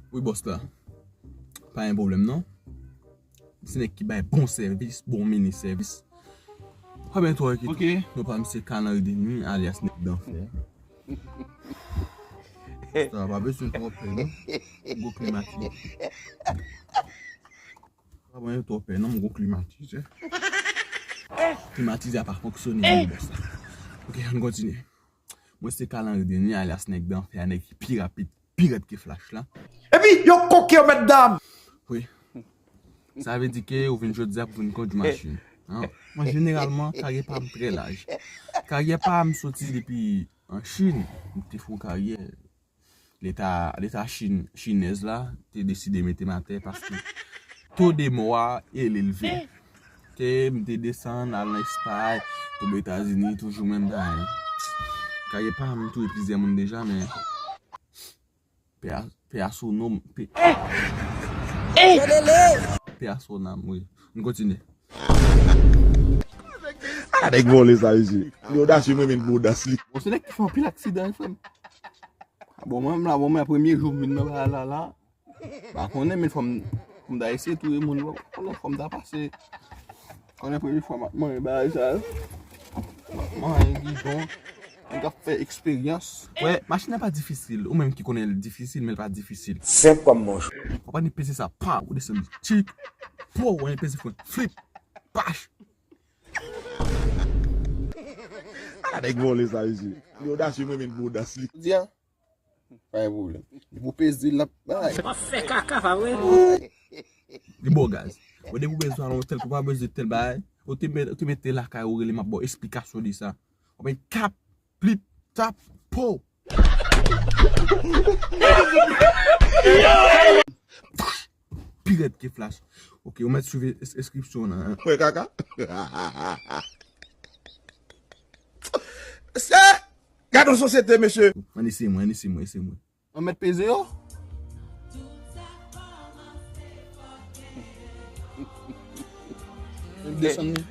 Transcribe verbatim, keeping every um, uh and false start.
Wi, bòs la. Pa gen pwoblèm, non. Se nèg ki bay bon sèvis, bon mini sèvis. Pa byen twò ekite. Ok. Non pa m se Kalanri de nwi, alyas nèg danfè. Sa pa bezwen twò pè, non. Gwo klimatize. Pa byen twò pè, non, m gwo klimatize. Klimatize a pa fonksyone, non, bòs la. Ok, ann kontinye. Mwen se Kalanri de nwi, alyas nèg danfè, nèg ki pi rapid, pi rèd ke Flash la. Epi, yo koke yo, mèt dam! Wi. Sa vle di ke ou vin jodi a pou vin kondui machin. An, mwen, jeneralman, karyè pa m trè laj. Karyè pa m soti depi an Chin. M te fè yon karyè. Leta, leta Chin, chinèz la, te deside mete m atè paske to de mò a elve. Ke m te desann, al nan Espay, tonbe Etazini, toujou menm bagay. Karyè pa m, touye plizyè moun deja, men Pè a, pè a sou non, pè, pè a sou nan m, wi. N kontinye. A, nèg vòlè sa, mesye. Li odasye, mwen menm pou odas li. Bon, se nèg ki fè anpil aksidan, wi, frè m. Bon, mwen menm la, bon, mwen premye jou m vin nan bagay la, la. Pa konnen, men fò m, fò m ta eseye touye moun, pa konnen, fò m ta pase. Konnen premye fwa m ap manyen bagay sa yo. M ap manyen gidon. Mwen k ap fè eksperyans. Wè, machin nan pa difisil. Ou menm ki konnen l difisil, men l pa difisil. Senp kòm bonjou. W ap annik peze sa, pa, ou desann li. Tchik. Po, w annik peze fren. Flip. Pach. A, nèg vòlè sa, mesye. Li odasye, mwen menm pou odas li. Di a. Pa gen pwoblèm. Depi w peze l, l ap bay. W ap fè kaka, pa vre? Li ba w gaz. Bon, depi w bezwen al nan otèl, ke w pa bezwen tèl bagay, ou te met, ou te met lakay ou rele m ap ba w esplikasyon de sa. W ap bay tap, plip, tap, po. Pi rèd ke Flash. Ok, ou mèt swiv enskripsyon nan. Wè kaka. Mesye! Gad yon sosyete, mesye! Ann eseye mwen, ann eseye mwen, eseye mwen. Mwen mèt peze yo. Desann li.